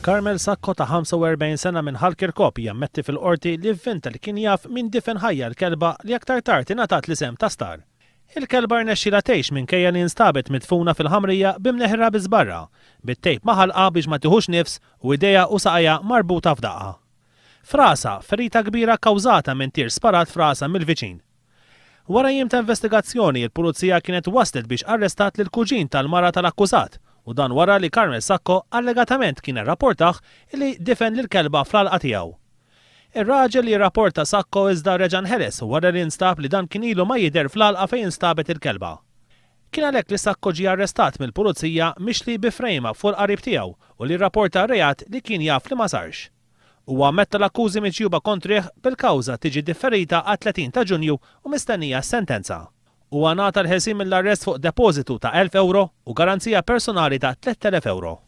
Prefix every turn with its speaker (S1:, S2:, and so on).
S1: Carmel Sacco ta' 45 sena minn Ħal Kirkop jammetti fil-Qorti li vvinta li kien jaf min difen ħajja l-kelba li aktar tard ingħatat l-isem ta' Star. Il-kelba rnexxielha tgħix minkejja li instabet midfuna fil-ħamrija b'imneħirha biss barra, bit-tejp ma' ħalqha biex ma tieħux nifs u idejha u saqajha marbuta f'daqqa. F'rasha, ferita kbira kkawżata minn tir sparat f'rasha mill-viċin. Wara jiem ta' investigazzjoni, il-Pulizija kienet waslet biex arrestat lill-kuġin tal-mara tal-akkużat u dan wara li Carmel Sacco allegatament kien irrapportah li difen lill-kelba fl-għalqa tiegħu. Ir-raġel li rrapporta Sacco iżda reġa' nħeles wara li nstab li dan kien ilu ma jidher fl-għalqa fejn instabet il-kelba. Kien għalhekk li Sacco ġie arrestat mill-Pulizija mixli bi frame-up fuq il-qarib tiegħu u li rrapporta reat li kien jaf li ma sarx. Huwa ammetta l-akkużi miġjuba kontrih bil-kawża tiġi differita għat-30 ta' Ġunju u mistennija s-sentenza. Huwa ngħata l-ħelsien mill-arrest fuq depożitu ta' 1,000 ewro u garanzija personali ta' 3,000 ewro.